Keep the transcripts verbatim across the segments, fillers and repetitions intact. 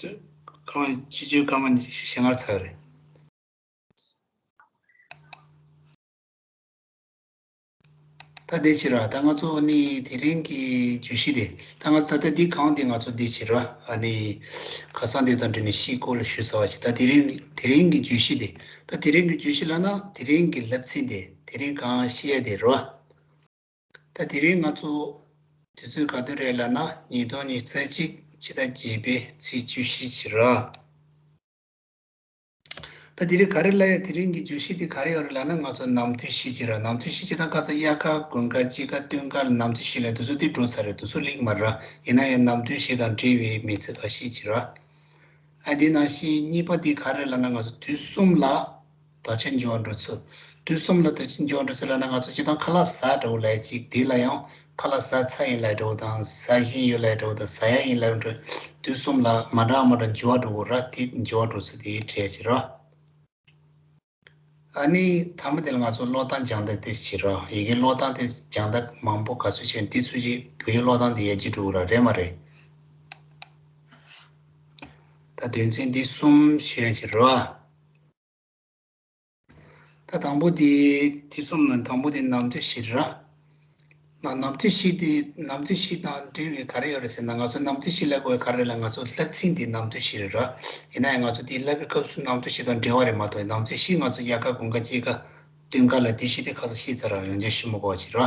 སྐར་མ་སྤྱི་སྤྱོད་སྐར་མ་ཉི་ཤུ་ཞེ་ལྔ་ཚར་རེད། ད་འདི་བྱེད་ར། ད་ང་ཚོ་ནི་དེ་རིང་གི་བརྗོད་གཞི་དེ། ད་ང་ད་ལྟ་འདི་གང་དེ་ང་ཚོ་འདི་བྱེད་ར། ཨ་ནི་ཁ་སང་དེ་དང་འབྲེལ་ནས་ཤིའི་སྐོར་ལ་ཞུ་ཚར་བ་ཞིག་ད་དེ་རིང་དེ་རིང་གི་བརྗོད་གཞི་དེ། ད་དེ་རིང་གི་བརྗོད་གཞི་ལབ་ན་དེ་རིང་གི་བསླབ་ཚན་དེ། དེ་རིང་གང་ཤེས་ཡ་དེ་ར། ད་དེ་རིང་ང་ཚོ་དུས་ཚོད་ག་དུས་རེད་ལབ་ན་ཉིས་སྟོང་ཉི་ཤུ་རྩ་གཅིག་ཕྱི་ཟླ་བརྒྱད་པའི་ཚེས་བཅུ་བཞི་བྱེད་ར། ད་དེ་རིང་ག་རེ་ལབ་ཡ། དེ་རིང་གི་བརྗོད་གཞི་དེ་ག་རེ་ཡོད་རེད་ལབ་ན། ང་ཚོ་ནམ་དུས་ཤིག་བྱེད་ར། ནམ་དུས་ཤིག་བྱེད་དང་ཁ་ཚ་དབྱར་ཁ་དགུན་ཁ་དཔྱིད་ཁ་སྟོན་ཁ་ལ་ནམ་དུས་ཤིག་ལབ། དེ་ཚོ་དེ་འགྲོ་ཚར་རེད། དེ་ཚོ་ལེགས་མ་རེད། ཡིན་ན་ཡང་ནམ་དུས་ཤིག་དང་འབྲེལ་བའི་མིང་ཚིག་ཁ་ཤས་བྱེད་ར། ཨ་དེ་ནང་བཞིན་གཉིས་པ་དེ་ག་རེ་ལབ་ན། ང་ཚོ་དུས་གསུམ་ལ་ད་ཆ་འགྱུར་བ་འགྲོ་ཚུལ། དུས་གསུམ་ལ་ད་ཆ་འགྱུར་བ་འགྲོ་ཚུལ་ལབ་ན། ང་ཚོ་སྤྱིར་བཏང་ཁ་ལག་ཟ་འདྲ་བོ་ལབ་ཡ་ཅིག་དེ་ལ་ཡང་ཁ་ལག་ཟ་ཚར་ཡིན་ལབ་འདྲ་བོ་དང་། ཟ་བཞིན་ཡོད་ལབ་འདྲ་བོ་དང་། ཟ་ཡ་ཡིན་ལབ་འདྲ་བོ། དུས་གསུམ་ལ་མ་འདྲ་མ་འདྲ་འགྱུར་བ་འགྲོ་གི་ར། དེ་འགྱུར་བ་འགྲོ་ཚུལ་དེ་འགྲེལ་བྱེད་ར། ཨ་ནི་མཐའ་མ་དེ་ལ་ང་ཚོ་ཀློག་སྟངས་སྦྱང་བརྡར་དེ་བྱེད་ར། ཡི་གེ་ཀློག་སྟངས་དེ་སྦྱང་བརྡར་མང་པོ་ག་ཚོད་བྱས་དེ་ཚོད་ཅིག་བོད་ཡིག་ཀློག་སྟངས་དེ་ཡར་རྒྱས་འགྲོ་གི་ར། རེད་མ་རེད། ད་དོན་ཚན་འདི་གསུམ་ཤེས་བྱེད་ར། ད་དང་པོ་དེ། དེ་གསུམ་ནང་དང་པོ་དེ་ནམ་དུས་ཤིག་ར། ན་ནམ་དུས་ཤིག་དེ། ནམ་དུས་ཤིག་དང་འབྲེལ་བའི་ག་རེ་ཡོད་རེད་ཟེར་ན། ང་ཚོ་ནམ་དུས་ཤིག་ལབ་དགོས་ག་རེ་ལབ། ང་ཚོ་བསླབ་ཚན་དེ་ནམ་དུས་ཤིག་རེད་ར། ཡིན་ན་ཡང་ང་ཚོ་དེ་བསླབ་པའི་སྐབས་སུ་ནམ་དུས་ཤིག་དང་འབྲེལ་བ་རེད་མ་གཏོགས། ནམ་དུས་ཤིག་ང་ཚོ་དབྱར་ཁ་དགུན་ཁ་དཔྱིད་ཁ་སྟོན་ཁ་ལ་དེ་ཤིག་དེ་ཁ་ཚ་ཤེས་ཚར་ར། ཡང་བསྐྱར་ཞུ་མི་དགོས་པ་ཞིག་ར།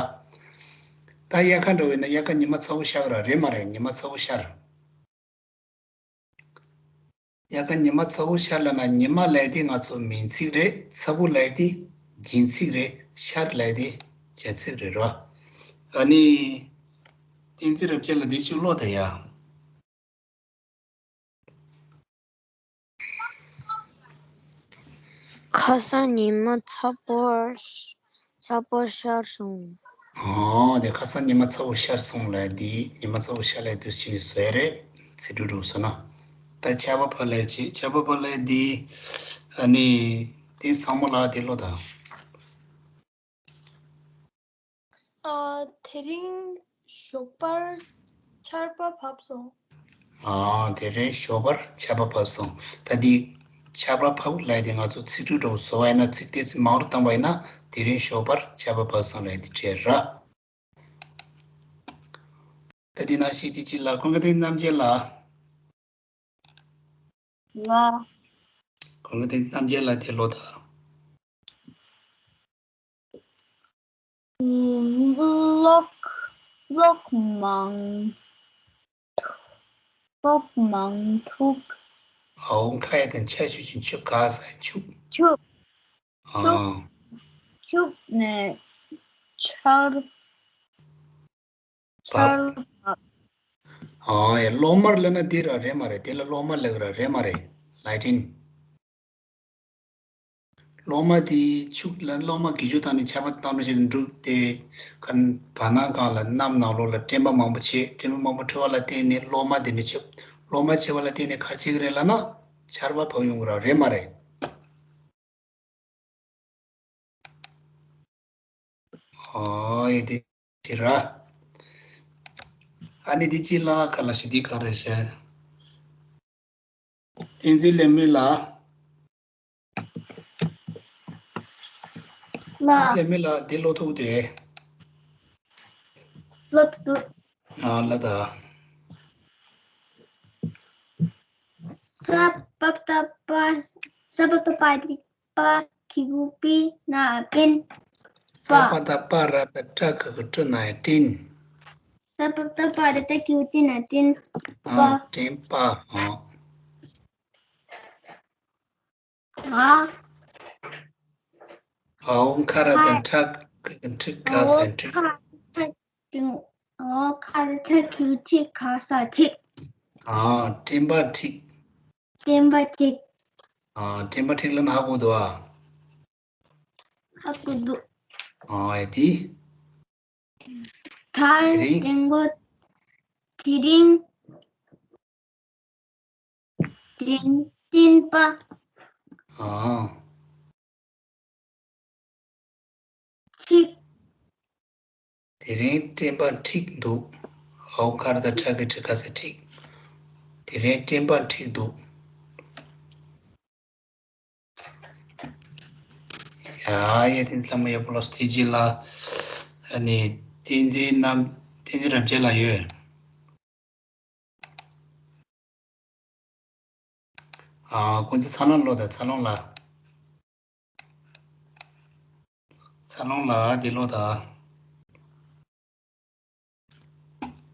ད་དབྱར་ཁ་འདྲ་བོ་ཡིན་ན་དབྱར་ཁ་ཉི་མ་ཚ་པོ་ཤར་གི་ར། རེད་མ་རེད། ཉི་མ་ཚ་པོ་ཤར། དབྱར་ཁ་ཉི་མ་ཚ་པོ་ཤར་ལབ་ན། ཉི་མ་ལབ་དེ་ང་ཚོ་མིང་ཚིག་རེད། ཚ་པོ་ལབ་དེ་སྦྱིན་ཚིག་རེད། ཤར་ལབ་དེ་བྱ་ཚིག་རེད་ར། ཨ་ནི་བསྟན་འཛིན་རབ་རྒྱས་ལགས་འདི་ཅིག་ཀློག་དང་ཡ། ཁ་སང་ཉི་མ་ཚ་པོ་ཤ- ཚ་པོ་ཤར་སོང་། ཨོ་དེ་ཁ་སང་ཉི་མ་ཚ་པོ་ཤར་སོང་ལབ་དེ། ཉི་མ་ཚ་པོ་ཤར་ལབ་དུས་ཕྱི་ནས་བཟོ་ཡ་རེད། ཚིག་འབྲུ་འགྲོ་སོང་ན། ད་ཆར་པ་བབས་ལབ་ཅིག་ཆར་པ་བབས་ལབ་དེ། ཨ་ནི་དེ་བཟང་མོ་ལགས་དེ་ཀློག་དང་། ཨ། དེ་རིང་ཞོགས་པར་ཆར་པ་བབས་སོང་། ཨ། དེ་རིང་ཞོགས་པར་ཆར་པ་བབས་སོང་། ད་འདི་ཆར་པ་བབས་ལབ་དེ་ང་ཚོ་ཚིག་འབྲུ་འདྲ་བོ་བཟོ་བ་ཡིན་ན། ཚིག་དེ་ཚིག་མང་རུ་བཏང་བ་ཡིན་ན། དེ་རིང་ཞོགས་པར་ཆར་པ་བབས་སོང་ལབ་དེ་འགྲིག་ར། ད་འདི་ནང་བཞིན་དེ་གཅིག་ལ་ཀུན་དགའ་བསྟན་འཛིན་རྣམ་རྒྱལ་ལགས། ལ། ཀུན་དགའ་བསྟན་འཛིན་རྣམ་རྒྱལ་ལགས་དེ་ཀློག་དང་། གློག་གློག་མང་གློག་མང་འཁྲུགས། ཨའོ་ཁ་ཡ་དང་ཆ་ཞུ་ཅིང་ཆུ་ག་ས་ཆུ། ཆུ། ཨ། ཆུ་ནས་ཆར། ཆར་བབས། ཨ་ཡ། གློག་དམར་ལབ་ན་འདི་ར་རེད་མ་རེད། དེ་ལ་གློག་དམར་ལབ་ར་རེད་མ་རེད། ལའི་ཊིང་། གློག་དམར་དེ་ཆུ་ལ་གློག་དམར་གྱི་ཆུ་བཏང་ནས་ཆར་པ་བཏང་འགྲོ་བྱས་ནས་འབྲུག་དེ་ག་བར་སྣང་སྒང་ལ་གནམ་ནང་ལོགས་ལ་སྤྲིན་པ་མང་པོ་བྱས། སྤྲིན་པ་མང་པོ་འཕྲོ་བ་ལ་བརྟེན་ནས་གློག་དམར་དེ་འདྲ་ཆེ། གློག་དམར་ཆེ་བ་ལ་བརྟེན་ནས་ག་རེ་བྱེད་ཀྱི་རེད་ལབ་ན། ཆར་པ་བབས་ཡོང་གི་ར་རེད་མ་རེད། ཨོ་ཡེ་དེ་ཅི་ར། ཨ་ནི་དེ་ཅི་ལ་ག་ལ་ཞིག་དེ་ག་རེ་བཤད། བསྟན་འཛིན་ལེགས་སྨོན་ལགས། ལགས། ལེགས་སྨོན་ལགས་དེ་ཀློག་ཐུབ་དེ། ཀློག་ཐུབ་འདུག་ཨ་ལ་ད། ས་པ་བཏགས་སྤ། ས་པ་བཏགས་སྤ་དེ་པ་གི་གུ་པི་ན་པིན། ས་པ་བཏགས་སྤ་ར་བཏགས་སྤྲ་གི་གུ་སྤྲུ་ན་ཡ་སྤྲིན། ས་པ་བཏགས་སྤ་ར་བཏགས་སྤྲ་གི་གུ་སྤྲུ་ན་སྤྲིན། ཨ། པ། སྤྲིན་པ། ཨ། ཨ། ཨའོ་ཁ་ར་བཏགས་ཁྲ་ཁྲི་ག་ས་ཁྲིག་ཨའོ་ཁ་ར་བཏགས་ཁྲ་གི་གུ་ཁྲི་ག་ས་ཁྲིག་ཨ། སྤྲིན་པ་འཁྲིགས། སྤྲིན་པ་འཁྲིགས། ཨ། སྤྲིན་པ་འཁྲིགས་ལབ་ན་ཧ་གོ་འདུག་ཨ། ཧ་གོ་འདུག་ཨ་ཡ་དེ། ད་དེ་རིང་། དེ་རིང་། དེ་རིང་སྤྲིན་པ། ཨ། འཁྲིགས། དེ་རིང་སྤྲིན་པ་འཁྲིགས་འདུག་ཨའོ་ཁ་ར་བཏགས་ཁྲ་གི་ཁྲི་ག་ས་ཁྲིག་དེ་རིང་སྤྲིན་པ་འཁྲིགས་འདུག་ཡ་ཡ་དེ་ཚང་མ་ཡག་པོ་ལགས་སོ། དེ་རྗེས་ལ་ཨ་ནི་བསྟན་འཛིན་རྣམ་བསྟན་འཛིན་རབ་རྒྱས་ལགས་ཡོད། ཨ་ཀུན་གཟིགས་འཚར་ལོངས་ལོ་དང་འཚར་ལོངས་ལ། འཚར་ལོངས་ལ་འདི་ལོ་དང་།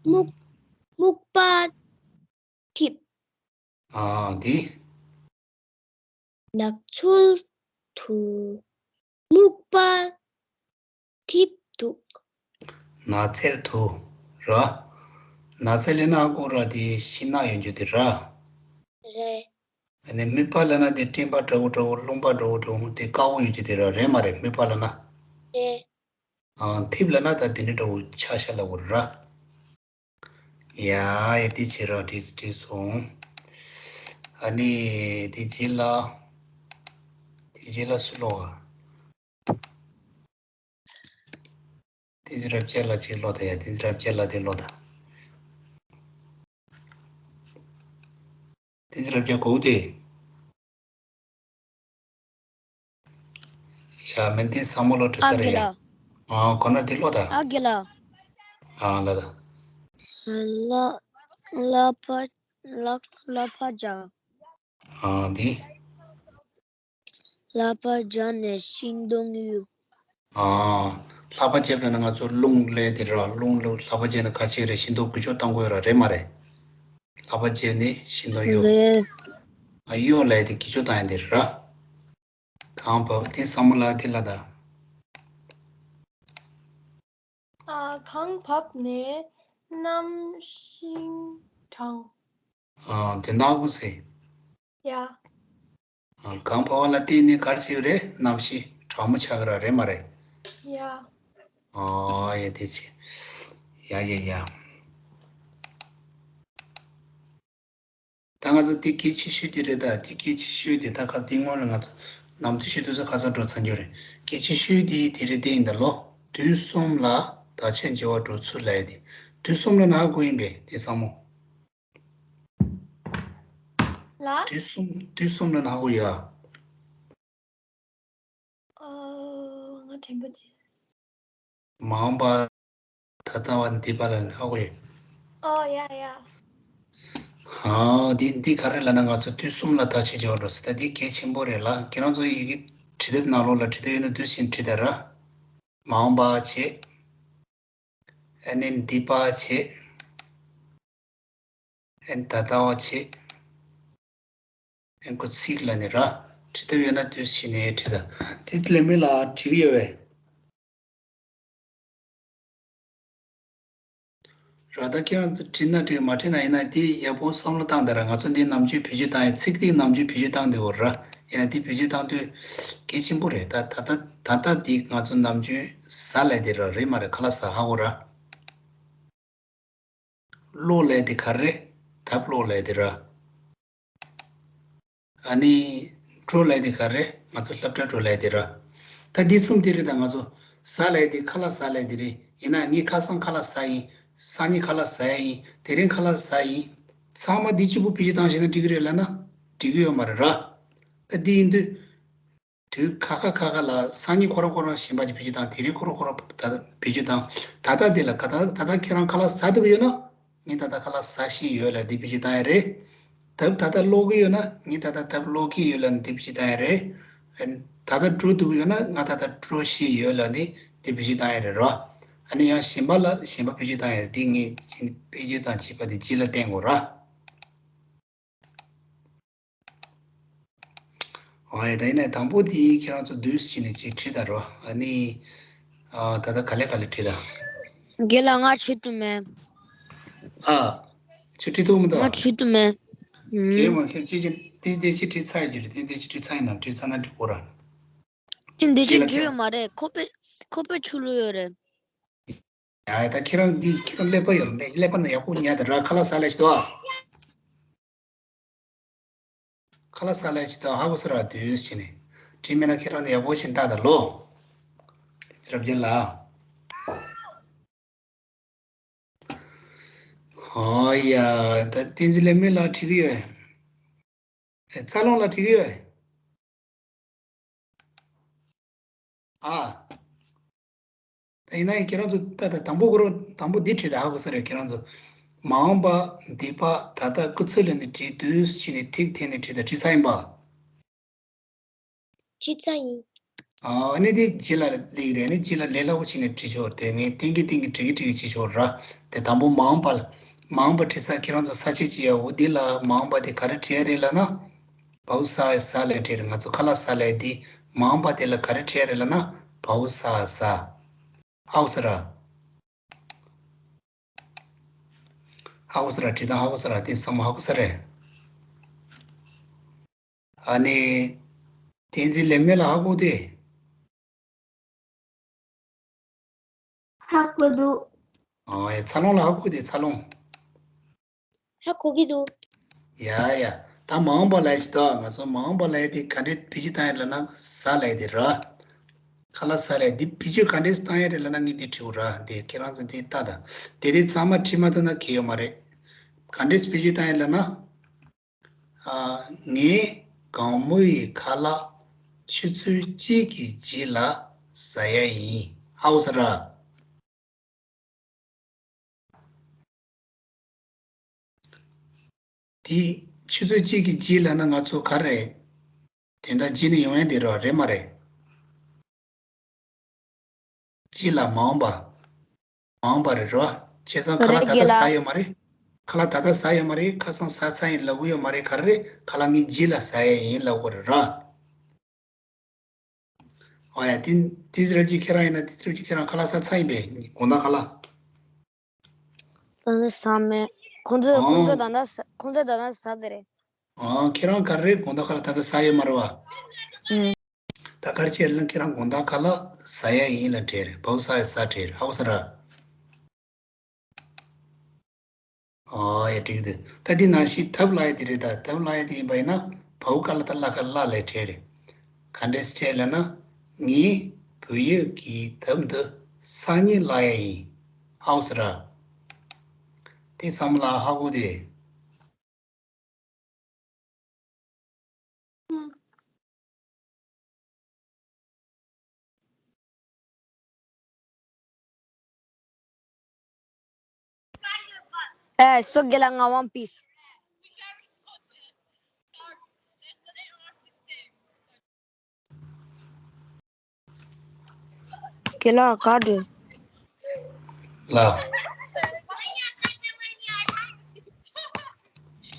སྨུག་སྨུག་པ་འཐིབས། ཨ་འདི། ནགས་ཚལ་དུ་སྨུག་པ་འཐིབས་འདུག་ནགས་ཚལ་དུ་ར། ནགས་ཚལ་ལབ་ན་ཨ་ཁུ་ར་དེ་ཤིང་ནགས་ཡོད་རྒྱུ་དེ་ར། རེད། ཨ་ནི་སྨུག་པ་ལབ་ན་དེ་སྤྲིན་པ་འདྲ་བོ་འདྲ་བོ་རླུང་པ་འདྲ་བོ་འདྲ་བོ་དེ་དཀར་པོ་ཡོད་རྒྱུ་དེ་ར་རེད་མ་རེད། སྨུག་པ་ལབ་ན། རེད། ཨ་འཐིབས་ལབ་ན་ད་དེ་འདྲ་འདྲ་བོ་ཆ་ཤས་ལབ་དགོས་ར། ཡ་ཡ་དེ་བྱས་ར་འགྲིག་འགྲིག་སོང་། ཨ་ནི་དེ་རྗེས་ལ་དེ་རྗེས་ལ་སུ་ལོག་ག་བསྟན་འཛིན་རབ་རྒྱས་ལགས་ཅིག་ཀློག་དང་ཡ། བསྟན་འཛིན་རབ་རྒྱས་ལགས་དེ་ཀློག་དང་། བསྟན་འཛིན་རབ་རྒྱས་གོ་དེ། ཡ་མན་ཏིན་བཟང་མོ་ལགས་འགྲོ་ས་རེད་ཡ། ཨ་གོ་ན་དེ་ཀློག་དང་། ཨ་དགེ་ལགས། ཨ་ལ་དང་། ལ་ལ་པ་ལ་ལ་ཕ་བྱ། ཨ་དེ། ལག་པ་བརྒྱབ་ནས་ཤིང་སྡོང་གཡུག་ཨ། ལག་པ་བརྒྱབ་ན་ང་ཚོ་རླུང་ལས་དེ་ར། རླུང་ལ་ལག་པ་བརྒྱབ་ན་ག་ཅི་རེད། ཤིང་སྡོང་འགུལ་སྐྱོད་གཏོང་དགོས་ར་རེད་མ་རེད། ལག་པ་བརྒྱབ་ནས་ཤིང་སྡོང་གཡུག་རེད། ཨ་གཡུག་ལས་དེ་འགུལ་སྐྱོད་གཏོང་ཡ་དེ་ར། གངས་བབས་དེ་བཟང་མོ་ལགས་དེ་ལ་ད། ཨ་གངས་བབས་ནས་གནམ་ཤིང་དྲངས། ཨ་དེ་འདྲ་གོ་སེ། ཡ། ཨ་གངས་བབས་པ་ལ་བརྟེན་ནས་ག་རེ་བྱེད་ཀྱི་རེད། གནམ་གཤིས་གྲང་མོ་ཆགས་ཀྱི་ར་རེད་མ་རེད། ཡ། ཨ་ཡ་དེ་བྱས། ཡ་ཡ་ཡ། ད་ང་ཚོ་འདི་གལ་ཆེ་ཤོས་དེ་རེད། ད་འདི་གལ་ཆེ་ཤོས་དེ་ད་ག་འདི་སྔོན་ལ་ང་ཚོ་ནམ་དུས་ཤོད་དུས་ཚོད་ག་ས་འགྲོ་ཚར་རྒྱུ་རེད། གལ་ཆེ་ཤོས་དེ་དེ་རེད། དེ་ཡིན་ད་ལོ། དུས་གསུམ་ལ་དག་ཆ་འཇལ་བར་འགྲོ་ཚུལ་ལབ་ཡ་དེ། དུས་གསུམ་ལ་ན་ཧ་གོ་ཡིན་པས་དེ་བཟང་མོ། ལ། དུས་གསུམ་དུས་གསུམ་ལ་ན་ཧ་གོ་ཡ། ཨ་ང་དྲན་པ་བརྗེད། མ་འོངས་པ། ད་ལྟ་བ། འདས་པ་ལ་ཧ་གོ་ཡོད། ཨོ་ཡ་ཡ། ཨ་འདི་འདི་ག་རེ་ལབ་ན་ང་ཚོ་དུས་གསུམ་ལ་དག་ཆ་འཇལ་བར་འགྲོ་ཟེར། ད་འདི་གལ་ཆེན་པོ་རེད་ལ། ཁྱེད་རང་ཚོ་ཡི་གེ་བྲིས་དེབ་ནང་ལོགས་ལ་བྲིས་དེབ་ཡོད་ན་དུས་ཕྱིན་བྲིས་དང་ར། མ་འོངས་པ་བྱས། ཨ་ནི་འདས་པ་བྱས། ཨ་ནི་ད་ལྟ་བ་བྱས། ཨེ་ཁོ་ཚིག་ལ་ནི་ར། བྲིས་ཐུབ་ཡོད་ན་དུས་ཕྱིན་ནས་བྲིས་དང་། དེ་ལས་མི་ལ་བྲིས་ཀྱི་ཡོད་པས། ར་ད་ཁྱེད་རང་ཚོ་བྲིས་ན་བྲིས། མ་བྲིས་ན་ཡིན་ན་དེ་ཡག་པོ་བསམ་བློ་བཏང་དང་ར། ང་ཚོ་འདི་ནམ་རྒྱུན་བེད་སྤྱོད་བཏང་ཡ། ཚིག་དེ་ནམ་རྒྱུན་བེད་སྤྱོད་བཏང་དེ་འོ་ར། ཡིན་ན་དེ་བེད་སྤྱོད་བཏང་དུས་གལ་ཆེན་པོ་རེད། ད་ད་ད་ད་ད་དེ་ང་ཚོ་ནམ་རྒྱུན་ཟ་ལས་དེ་ར་རེད་མ་རེད། ཁ་ལག་ཟ་ཧ་གོ་ར། ཀློག་ལས་དེ་ག་རེ། དེབ་ཀློག་ལས་དེ་ར། ཨ་ནི་འགྲོ་ལས་དེ་ག་རེ། ང་ཚོ་སློབ་གྲྭ་འགྲོ་ལས་དེ་ར། ད་འདི་གསུམ་དེ་རེད། ད་ང་ཚོ་ཟ་ལས་དེ་ཁ་ལག་ཟ་ལས་དེ་རེད། ཡིན་ན་ངས་ཁ་སང་ཁ་ལག་ཟ་ཡིན། སང་ཉིན་ཁ་ལག་ཟ་ཡ་ཡིན། དེ་རིང་ཁ་ལག་ཟ་ཡིན། ཚང་མ་འདི་གཅིག་པུ་བེད་སྤྱོད་བཏང་ཤེས་ན་འགྲིག་གི་རེད་ལབ་ན་འགྲིག་གི་ཡོད་མ་རེད་ར། ད་འདི་ཡིན་དུས། དུས་ཁ་ཁ་ཁ་ཁ་ལ་སང་ཉིན་ཁོ་རང་ཁོ་རང་གཞན་པ་ཅིག་བེད་སྤྱོད་བཏང་། དེ་རིང་ཁོ་རང་ཁོ་རང་ད་ལྟ་བེད་སྤྱོད་བཏང་། ད་ལྟ་འདི་ལ་ག་ད་ད་ལྟ་ཁྱེད་རང་ཁ་ལག་ཟ་འདོད་ཀྱི་ཡོད་ན། ངས་ད་ལྟ་ཁ་ལག་ཟ་བཞིན་ཡོད་ལབ་འདི་བེད་སྤྱོད་བཏང་ཡ་རེད། དེབ་ད་ལྟ་ཀློག་གི་ཡོད་ན། ངས་ད་ལྟ་དེབ་ཀློག་གི་ཡོད་ལབ་འདི་བེད་སྤྱོད་བཏང་ཡ་རེད། ད་ལྟ་འགྲོ་འདོད་ཀྱི་ཡོད་ན། ང་ད་ལྟ་འགྲོ་བཞིན་ཡོད་ལབ་འདི་འདི་བེད་སྤྱོད་བཏང་ཡ་རེད་རོ། ཨ་ནི་ཡང་གཞན་པ་ལ་གཞན་པ་བེད་སྤྱོད་བཏང་ཡ་རེད། འདི་ངས་བེད་སྤྱོད་བཏང་བྱས་པ་འདི་སྤྱི་ལ་བསྟན་དགོས་ར། ཨོ་ཡ། ད་ཡིན་ནའི་དང་པོ་དེ་ཁྱེད་རང་ཚོ་དུས་ཕྱིན་ནས་ཅིག་བྲིས་དང་རོ། ཨ་ནི། ཨ་ད་ལྟ་ག་ལེ་ག་ལེ་བྲིས་དང་། རྒན་ལགས་ང་བྲིས་ཐུབ་མེད། ཨ། ཁྱོད་བྲིས་ཐུབ་མི་འདུག་ང་བྲིས་ཐུབ་མེད། ཨུམ། གལ་མ་ཁྱོད་ཅི་ཅི་དེ་དེ་ཅི་བྲིས་ཚར་ཡོད་ཀྱི་རེད། དེ་དེ་ཅི་བྲིས་ཚར་ཡིན་ནམ། བྲིས་ཚར་ན་འགྲིག་གོ་ར། ཅི་འདི་ཅི་བྲིས་ཡོད་མ་རེད། ཁོ་པའི་ཁོ་པའི་ཆུ་ལུ་ཡོད་རེད། ཡ་ཡ། ད་ཁྱེད་རང་འདི་ཁྱེད་རང་ཀླད་པ་ཡོད་རེད། ཀླད་པ་ན་ཡག་པོ་ཉར་དང་ར། ཁ་ལག་ཟ་ལས་ཤི་དོ། ཁ་ལག་ཟ་ལས་ཅི་ད་ཧ་གོ་ས་ར། དུས་ཕྱིན་ནས་བྲིས་མེད་ན་ཁྱེད་རང་ནས་ཡག་པོ་ཞིག་ལྟ་ད་ལོ། དེ་ཚེ་རབ་རྒྱལ་ལ། ཨོ་ཡ། ད་བསྟན་འཛིན་ལེགས་སྨོན་ལགས་འགྲིག་གི་ཡོད། ཨེ། འཚར་ལོངས་ལགས་འགྲིག་གི་ཡོད། ཨ། ད་ཡིན་ན་ཡང་ཁྱེད་རང་ཚོ་ད་ད་དང་པོ་ཁོ་རང་དང་པོ་འདི་བྲིས་ད་ཧ་གོ་ས་རེད། ཁྱེད་རང་ཚོ་མ་འོངས་པ། འདས་པ། ད་ལྟ། སྐུ་ཚེ་ལ་ནི་བྲིས། དུས་ཕྱིན་ནས་ཐིག་འཐེན་ནས་བྲིས། ད་བྲིས་ཚར་ཡིན་པ། བྲིས་ཚར་ཡིན། ཨ་ནི་དེ་རྗེས་ལ་སླེབས་རེད། ཨ་ནི་རྗེས་ལ་ལས་སླ་པོ་བྱས་ནས་བྲིས་ཆོག་དེ་ངས་ཏིང་གི་ཏིང་གི་བྲིས་ཀྱི་བྲིས་ཀྱི་བྱེད་ཆོག་ར། དེ་དང་པོ་མ་འོངས་པ་ལ། མ་འོངས་པ་བྲིས་ཚར། ཁྱེད་རང་ཚོ་ས་བཅད་ཅི་ཡ། འོ་འདི་ལ་མ་འོངས་པ་དེ་ག་རེ་བྲིས་ཡ་རེད་ལབ་ན། བའོ་ས་ས་ལ་བྲིས་རེད། ང་ཚོ་ཁ་ལག་ཟ་ལབ་དེ་མ་འོངས་པ་དེ་ལ་ག་རེ་བྲིས་ཡ་རེད་ལབ་ན། བའོ་ས་ཟ། ཧ་གོ་ས་ར། ཧ་གོ་ས་ར། བྲིས་སྟངས་ཧ་གོ་ས་ར། དེ་ཚང་མ་ཧ་གོ་ས་རེད། ཨ་ནི། བསྟན་འཛིན་ལེགས་སྨོན་ལགས་ཧ་གོ་དེ། ཧ་གོ་འདུག་ཨ་ཡ། འཚར་ལོངས་ལགས་ཧ་གོ་དེ། འཚར་ལོངས། ཧ་གོ་གི་འདུག་ཡ་ཡ། ད་མ་འོངས་པ་ལབ་ཡ་ཅིག་འདུག་ང་ཚོ་མ་འོངས་པ་ལབ་ཡ་དེ་ག་འདྲས་བེད་སྤྱོད་བཏང་ཡ་ལབ་ན། ཟ་ལབ་ཡ་དེ་ར། ཁ་ལག་ཟ་ལབ་ཡ་དེ་བེད་སྤྱོད་ག་འདྲས་བཏང་ཡ་རེད་ལབ་ན། ངས་དེ་བྲིས་པ་ར། དེ་ཁྱེད་རང་ཚོ་དེ་ལྟ་དང་། དེ་དེ་ཚང་མ་བྲིས་མ་ཐུབ་ན་གལ་ཡོད་མ་རེད། ག་འདྲས་བེད་སྤྱོད་བཏང་ཡ་ལབ་ན། ཨ། ངས་དགོང་མོ་ཡི་ཁ་ལག་ཆུ་ཚོད་གཅིག་གི་རྗེས་ལ་ཟ་ཡ་ཡིན། ཧ་གོ་ས་ར། དེ་ཆུ་ཚོད་གཅིག་གི་རྗེས་ལབ་ན་ང་ཚོ་ག་རེ་རེད། དོན་དག་རྗེས་ནས་ཡོང་ཡ་དེ་ར། རེད་མ་རེད། རྗེས་ལ་མ་འོངས་པ། མ་འོངས་པ་རེད་རོ། བྱས་ཙང་ཁ་ལག་ད་ལྟ་ཟ་ཡོད་མ་རེད། ཁ་ལག་ད་ལྟ་ཟ་ཡོད་མ་རེད། ཁ་སང་ཟ་ཚར་ཡིན་ལབ་གི་ཡོད་མ་རེད། ག་རེ་རེད། ཁ་ལག་ངས་རྗེས་ལ་ཟ་ཡ་ཡིན་ལབ་དགོས་རེད་ར། ཨོ་ཡ། དེ་དེ་ཟེར་གྱི་ཁྱེད་རང་ཡིན་ན། དེ་ཟེར་གྱི་ཁྱེད་རང་ཁ་ལག་ཟ་ཚར་ཡིན་པས། དགོང་དག་ཁ་ལག་ད་ལྟ་ཟ་མེད། ཁོང་ཚོས་ཨོ། ཁོང་ཚོས་ད་ལྟ་ཟ། ཁོང་ཚོས་ད་ལྟ་ཟ་དེ་རེད། ཨོ། ཁྱེད་རང་ག་རེ་རེད། དགོང་དག་ཁ་ལག་ད་ལྟ་ཟ་ཡོད་མ་རེད་བ། ཨུམ། ད་ག་རེ་བྱས་ལབ་ན་ཁྱེད་རང་དགོང་དག་ཁ་ལག་ཟ་ཡ་ཡིན་ལབ་བྲིས་རེད། བའོ་ས་ཡ་ཟ་བྲིས་རེད། ཧ་གོ་ས་ར། ཨོ་ཡ། འགྲིག་འདུག་ད་འདི་ནང་བཞིན་ཐབ་ལབ་ཡ་དེ་རེད། ད་ཐབ་ལབ་ཡ་དེ་ཡིན་པ་ཡིན་ན། བའོ་ཀ་ལ་ཏ་ལ་ཀ་ལ་ལབ་བྲིས་རེད། ག་འདྲས་བྲིས་ལབ་ན། ངས་བོད་ཡིག་གི་ཐབ་འདི་སང་ཉིན་ལབ་ཡ་ཡིན། ཧ་གོ་ས་ར། དེ་བསམ་བློ་ཧ་གོ་དེ། Eh, sto che la One Piece. Kela kadu. ལ།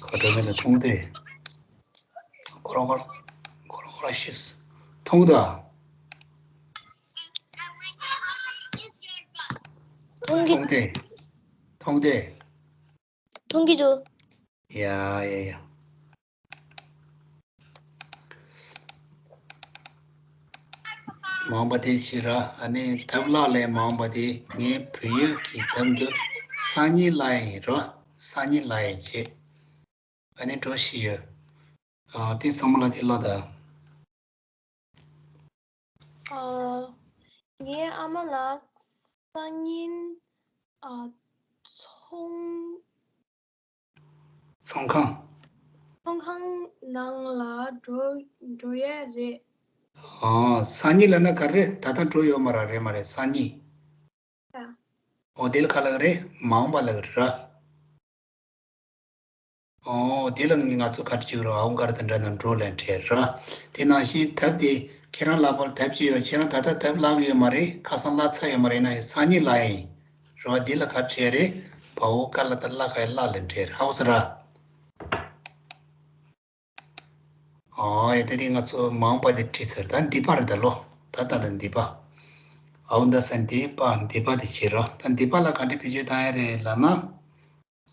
ཁ་བྲལ་མེད་ན་མཐོང་སྟེ། ཁོ་རང་ཁོ་རང་ཁོ་རང་ཁོ་རང་ཤེས། མཐོང་གི་འདུག་མཐོང་གི་མཐོང་སྟེ། མཐོང་སྟེ། མཐོང་གི་འདུག་ཡ་ཡ་ཡ། མ་འོངས་པ་དེ་ཕྱིར་ར། ཨ་ནི་ཐབ་ལ་ལས་མ་འོངས་པ་དེ་ངས་བོད་ཡིག་གི་ཐབ་འདི་སང་ཉིན་ལ་ཡིན་རོ། སང་ཉིན་ལ་ཡིན་བྱེད། ཨ་ནི་འགྲོ་ཤི་ཡོད། ཨ། དེ་ཚང་མ་ལ་དེ་ལ་ད། ཨ། ངའི་ཨ་མ་ལགས་སང་ཉིན། ཨ། ཚོང་། ཚོང་ཁང་། ཚོང་ཁང་ནང་ལ་འགྲོ་འགྲོ་ཡ་རེད། ཨ། སང་ཉིན་ལབ་ན་ག་རེ། ད་ལྟ་འགྲོ་ཡོད་མ་ར། རེད་མ་རེད། སང་ཉིན། ཨ། འོ་དེ་ལ་ག་ལབ་རེད། མ་འོངས་པ་ལབ་རེད་ར། ཨོ། དེ་ལ་ང་ཚོ་ག་རེ་བྱེད་རོགས། ཨའུ་གར་དང་འདྲ་ན་འགྲོ་ལན་འཕྲད་ར། དེ་ནང་བཞིན་ཐབ་དེ་ཁྱེད་རང་ལག་པར་ཐབ་ཅིག་ཡོད། ཁྱེད་རང་ད་ལྟ་ཐབ་ལག་གི་ཡོད་མ་རེད། ཁ་སང་ལག་ཚ་ཡོད་མ་རེད་ན་སང་ཉིན་ལ་ཡིན་རོ། དེ་ལ་ག་རེ་བྱེད་རེད། བའོ་ཀ་ལ་ཏ་ལ་ཀ་ཡ་ལ་ལན་འཕྲད་ར། ཧ་གོ་ས་ར། ཨོ་ཡ། ད་དེ་ང་ཚོ་མ་འོངས་པ་དེ་བྲིས་ཚར། ད་འདས་པ་རེད་ད་ལོ། ད་ད་ད་འདས་པ། ཨའུ་ད་ས་འདས་པ། འདས་པ་དེ་བྱེད་རོགས། ད་འདས་པ་ལ་ག་འདྲ་བེད་སྤྱོད་བཏང་ཡ་རེད་ལབ་ན།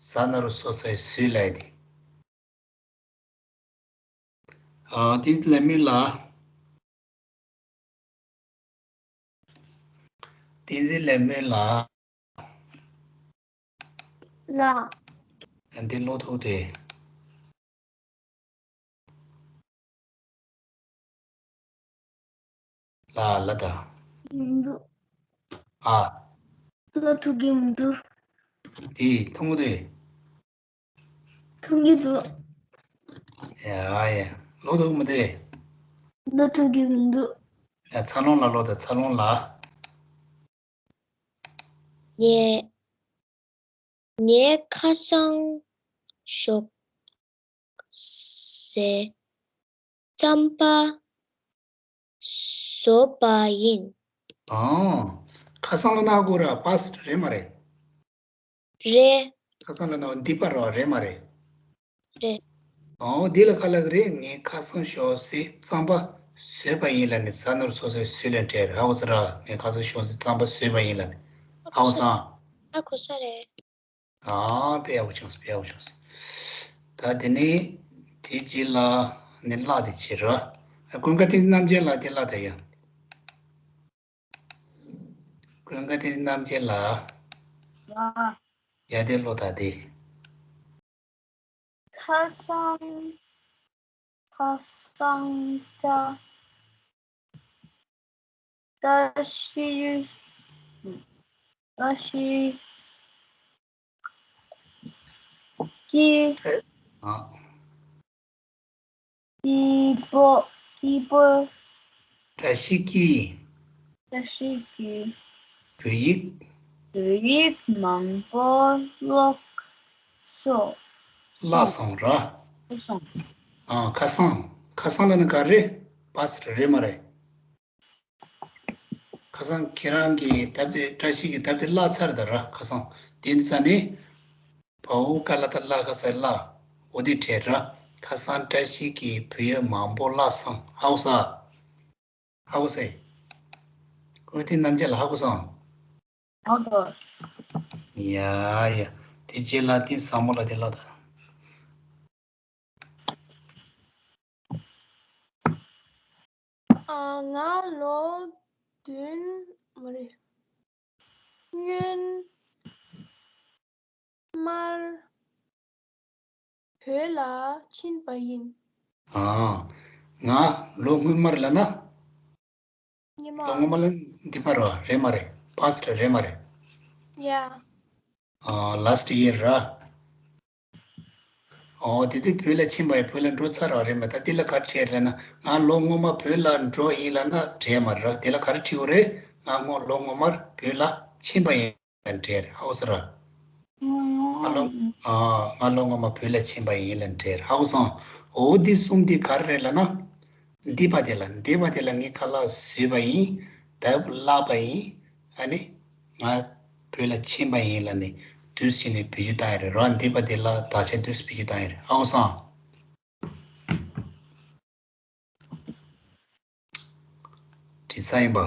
ཟ་ན་རུ་སོ་སའི་སུས་ལབ་ཡ་དེ། ཨ། དེ་ལས་མི་ལ། བསྟན་འཛིན་ལས་སྨོན་ལགས། ལགས། ཨ། འདི་ཀློག་ཐུབ་དེ། ལ་ལ་ད། མི་འདུག་ཨ། ཀློག་ཐུབ་ཀྱི་མི་འདུག་དེ་མཐོང་གི་འདུག་ཐུག་གི་འདུག་ཡ་ཡ། ཀློག་ཐུབ་མི་འདུག་ཀློག་ཐུབ་ཀྱི་མི་འདུག་ཡ། འཚར་ལོངས་ལགས་ཀློག་དང་། འཚར་ལོངས་ལགས། ངས་ངས་ཁ་སང་ཞོགས་ཟས་རྩམ་པ་བཟོས་པ་ཡིན། ཨང་། ཁ་སང་ལ་ན་གོ་ར་པཱ་སི་ཊི་རེད་མ་རེད། རེད། ཁ་སང་ལ་ན་འདི་པར་རོ་རེད་མ་རེད། རེད། ཨོ་འདི་ལ་ག་ལ་གི་རེད། ངས་ཁ་སང་ཞོགས་ཟས་རྩམ་པ་བཟོས་པ་ཡིན་ལ་ནི་ཟ་ནོར་སོ་སོའི་སུས་ལན་བྲལ་རེད། ཧ་གོ་སོང་ར། ངས་ཁ་སང་ཞོགས་ཟས་རྩམ་པ་བཟོས་པ་ཡིན་ལ་ནི། ཧ་གོ་སོང་། ཧ་གོ་ས་རེད། ཨ། དཔེ་ཡག་པོ་བྱུང་སོང་། དཔེ་ཡག་པོ་བྱུང་སོང་། ད་དེ་ནས་དེ་རྗེས་ལ་ནི་གླ་དེ་བྱེད་རོགས། ཨ། ཀུན་དགའ་བསྟན་འཛིན་རྣམ་རྒྱལ་ལགས་དེ་གླ་ད་ཡ། ཀུན་དགའ་བསྟན་འཛིན་རྣམ་རྒྱལ་ལགས། ལགས། ཡ་དེ་ཀློག་ད་དེ། ཁ་སང་། ཁ་སང་ད། བཀྲ་ཤིས། བཀྲ་ཤིས་ཀྱི། ཨ། སྐྱིད་པོ། སྐྱིད་པོ། བཀྲ་ཤིས་ཀྱིས། བཀྲ་ཤིས་ཀྱིས། བོད་ཡིག་བོད་ཡིག་མང་པོ་ཀློག་སོང་། བཀླགས་སོང་ར། བཀླགས་སོང་། ཨ། ཁ་སང་། ཁ་སང་ལ་ནི་ག་རེ། པཱ་སི་ཊི་རེད་མ་རེད། ཁ་སང་ཁྱེད་རང་གིས་དེབ་དེ། བཀྲ་ཤིས་ཀྱིས་དེབ་དེ་བཀླགས་ཚར་ད་ར། ཁ་སང་དེ་འདི་ཙ་ནི། བ་འོག་ཀ་ལ་བཏགས་བཀླགས། ཁ་སང་བཀླགས། འོ་དེ་བྲལ་ར། ཁ་སང་བཀྲ་ཤིས་ཀྱིས་བོད་ཡིག་མང་པོ་བཀླགས་སོང་། ཧ་གོ་སོང་། ཧ་གོ་སོང་། ཀུན་དགའ་བསྟན་འཛིན་རྣམ་རྒྱལ་ལགས་ཧ་གོ་སོང་། ཧ་གོ། ཡ་ཡ། དེ་རྗེས་ལ་བསྟན་བཟང་མོ་ལགས་དེ་ཀློག་དང་། ཨ། ང་ལོ་བདུན། མ་རེད། སྔོན་མར་བོད་ལ་ཕྱིན་པ་ཡིན། ཨ། ང་ལོ་སྔོན་མར་ལ་ན། སྔོན་མ། ལོ་སྔོན་མ་ལ་འདི་པར་རོ་རེད་མ་རེད། པཱ་སི་ཊི་རེད་མ་རེད། ཡ། ཨ། ལཱ་སི་ཊི་ཡིར་ར། ཨོ་དེ་དུས་བོད་ལ་ཕྱིན་པ་ཡིན། བོད་ལ་འགྲོ་ཚར་བ་རེད་མ། ད་འདི་ལ་ག་རེ་བྲིས་རེད་ན། ང་ལོ་སྔོན་མ་བོད་ལ་འགྲོ་ཡིན་ལབ་ན་འགྲིག་མ་རེད། དེ་ལ་ག་རེ་བྲིས་དགོས་རེད། ང་སྔོན་ལོ་སྔོན་མར་བོད་ལ་ཕྱིན་པ་ཡིན་ལབ་འགྲིག་རེད། ཧ་གོ་སོང་ར། ང་ལོ། ཨ། ང་ལོ་སྔོན་མ་བོད་ལ་ཕྱིན་པ་ཡིན་ལབ་འགྲིག་རེད། ཧ་གོ་སོང་། འོ་འདི་གསུམ་འདི་ག་རེ་རེད་ལབ་ན། འདི་པ་དེ་ལ། འདི་པ་དེ་ལ་ངས་ཁ་ལག་བཟོས་པ་ཡིན། དེབ་བཀླགས་པ་ཡིན། ཨ་ནི་ང་བོད་ལ་ཕྱིན་པ་ཡིན་ལབ་ནས་འདུག་སེ་བྱས་ནས་བེད་སྤྱོད་བཏང་ཡ་རེད་རོ། འདི་པ་དེ་ལ་དག་ཆ་འདུག་སེ་བེད་སྤྱོད་བཏང་ཡ་རེད། ཧ་གོ་སོང་། བྲིས་ཚར་ཡིན་པ།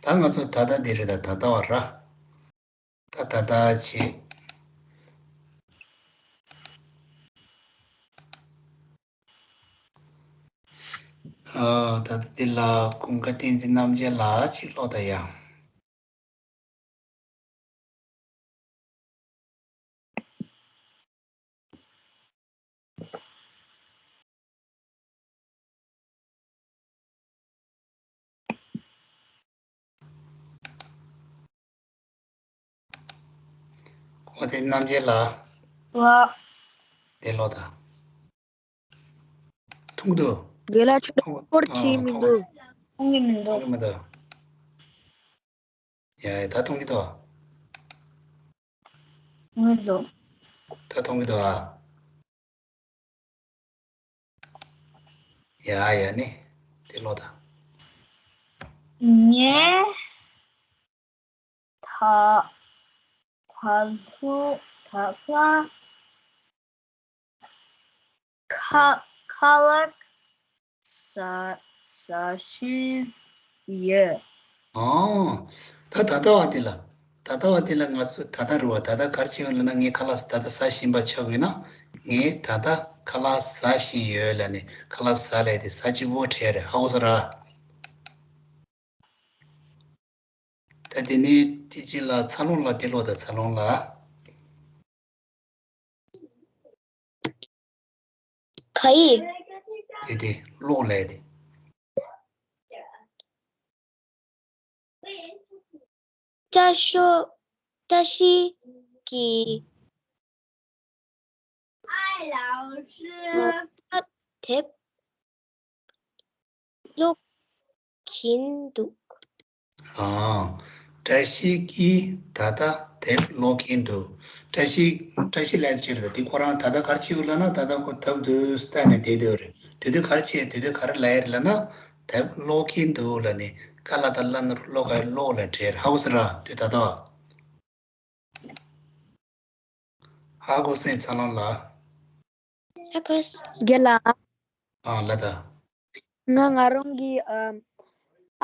ད་ང་ཚོ་ད་ལྟ་འདི་རེད། ད་ད་ལྟ་བ་ར། ད་ད་ལྟ་བྱེད། ཨ། ད་ལྟ་འདི་ལ་ཀུན་དགའ་བསྟན་འཛིན་རྣམ་རྒྱལ་ལགས་ཅིག་ཀློག་དང་ཡ། ཀུན་དགའ་བསྟན་འཛིན་རྣམ་རྒྱལ་ལགས། ལགས། དེ་ཀློག་དང་། མཐོང་གི་འདུག་རྒན་ལགས་ཁྱོད་སྐོར་བྲིས་མི་འདུག་མཐོང་གི་མི་འདུག་མཐོང་གི་མི་འདུག་ཡ་ཡ། ད་མཐོང་གི་འདུག་མཐོང་གི་འདུག་ད་མཐོང་གི་འདུག་ཨ། ཡ་ཡ། ནི་དེ་ཀློག་དང་། ངས་ད་ད་ལྟ་ད་ལྟ་ཁ་ཁ་ལག་ཟ་ཟ་བཞིན་ཡོད། ཨོ། ད་ད་ལྟ་བ་དེ་ལ། ད་ལྟ་བ་དེ་ལ་ང་ཚོ་ད་ལྟ་རུ་བ། ད་ལྟ་ག་རེ་བྱེད་ཡོད་ལབ་ན། ངས་ཁ་ལག་ད་ལྟ་ཟ་བཞིན་པ་ཆགས་ཡོད་ན། ངས་ད་ལྟ་ཁ་ལག་ཟ་བཞིན་ཡོད་ལབ་ནས་ཁ་ལག་ཟ་ལབ་དེ་ཟ་གཅིག་པོ་བྲིས་རེད། ཧ་གོ་སོང་ར། ད་དེ་ནས་དེ་རྗེས་ལ་འཚར་ལོངས་ལགས་དེ་ཀློག་དང་། འཚར་ལོངས་ལགས། ག་ཡི། དེ་དེ་ཀློག་ལས་དེ། བཀྲ་ཤོ་བཀྲ་ཤིས་ཀྱིས་ད་ལྟ་དེབ་ཀློག་གིན་འདུག་ཨ། བཀྲ་ཤིས་ཀྱིས་ད་ལྟ་དེབ་ཀློག་གིན་འདུག་བཀྲ་ཤིས་བཀྲ་ཤིས་ལགས་ཅིག་རེད། དེ་ཁོ་རང་ད་ལྟ་ག་རེ་བྱེད་ཀྱི་ཡོད་ལབ་ན། ད་ལྟ་ཁོ་ཐབ་དུ་ལྟ་ནས་བསྡད་ཡོད་རེད། དེ་དུས་ག་རེ་བྱེད། དེ་དུས་ག་རེ་ལབ་ཡ་རེད་ལབ་ན། དེབ་ཀློག་གིན་འདུག་ལབ་ནས། ཀ་ལ་ད་ལ་ན་རོ་ཀློག་ག་ཀློག་ལབ་བྲིས་རེད། ཧ་གོ་སོང་ར། དེ་ད་ལྟ་བ། ཧ་གོ་སོང་ཚ་ལང་ལ། ཧ་གོ་སོང་། རྒན་ལགས། ཨ་ལ་ད། ང་ང་རང་གི་ཨམ་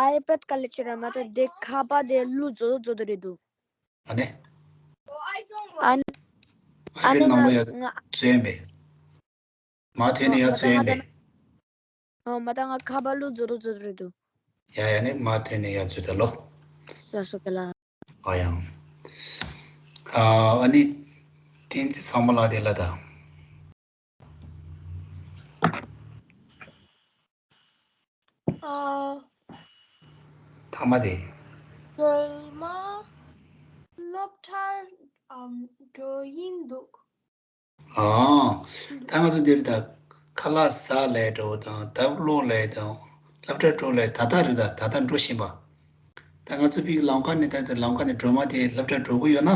ཨའི་པེ་ཌི་ག་ལ་ཅི་ར་མ་ད་དེ་ཁ་པར་དེ་ལུ་བཟོ་བཟོ་དེ་རེད་འདུག་ཨ་ནི། ཨ་ནི། ཨ་ཨའི་པེ་ཌི་ནང་ལ་ཡ་ང་ང་བཟོས་ཡིན་པས། མ་ཐོན་ནས་ཡ་བཟོས་ཡིན་པས། ཨོ་མ་ད་ང་ཁ་པར་ལུ་བཟོ་རུ་བཟོ་རུ་འདུག་ཡ་ཡ་ནི་མ་ཐོན་ནས་ཡ་བཟོས་ད་ལོ། ལ་སོ་ག་ལ། ཨ་ཡང་། ཨ་ཨ་ནི། ཏིན་ཙི་ཚང་མ་ལ་དེ་ལ་ད། ཨ། ཐ་མ་དེ། སྒྲོལ་མ་སློབ་གྲྭར་ཨམ་འགྲོ་ཡིན་འདུག་ཨ། ད་ང་ཚོ་འདིར་ད་ཁ་ལག་ཟ་ལས་འགྲོ་དང་། དེབ་ཀློག་ལས་དང་། སློབ་གྲྭ་འགྲོ་ལས་ད་ལྟ་རེད། ད་ད་ལྟ་འགྲོ་བཞིན་པ། ད་ང་ཚོ་ཕིག་ལམ་ཁ་ནས་ད་ད་ལམ་ཁ་ནས་སྒྲོལ་མ་དེ་སློབ་གྲྭར་འགྲོ་གི་ཡོད་ན།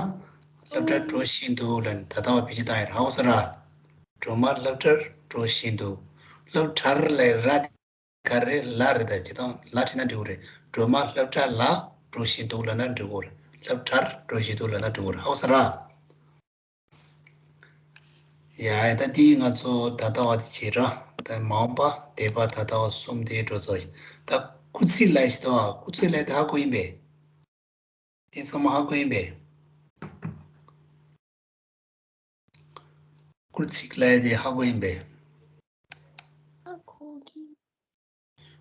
སློབ་གྲྭར་འགྲོ་བཞིན་འདུག་ལབ་ནས་ད་ལྟ་བ་བེད་སྤྱོད་བཏང་ཡོད་རེད། ཧ་གོ་སོང་ར། སྒྲོལ་མ་སློབ་གྲྭར་འགྲོ་བཞིན་འདུག་སློབ་གྲྭར་ལས་ར་དེ་ག་རེ་ལ་རེད། ད་སྤྱིར་བཏང་ལ་བྲིས་ན་འགྲིག་གི་རེད། སྒྲོལ་མ་སློབ་གྲྭ་ལ་འགྲོ་བཞིན་འདུག་ལབ་ན་འགྲིག་གི་རེད། སློབ་གྲྭར་འགྲོ་བཞིན་འདུག་ལབ་ན་འགྲིག་གི་རེད། ཧ་གོ་སོང་ར། ཡ་ཡ། ད་འདི་ང་ཚོ་ད་ལྟ་བ་དེ་བྱེད་ར། ད་མ་འོངས་པ་འདས་པ་ད་ལྟ་བ་གསུམ་དེ་འགྲོ་ཚར་ཡིན། ད་སྐུལ་ཚིག་ལབ་ཡ་ཞིག་འདུག་ཨ། སྐུལ་ཚིག་ལབ་ཡ་དེ་ཧ་གོ་ཡིན་པས། དེ་ཚང་མ་ཧ་གོ་ཡིན་པས། སྐུལ་ཚིག་ལབ་ཡ་དེ་ཧ་གོ་ཡིན་པས། ཧ་གོ་གི།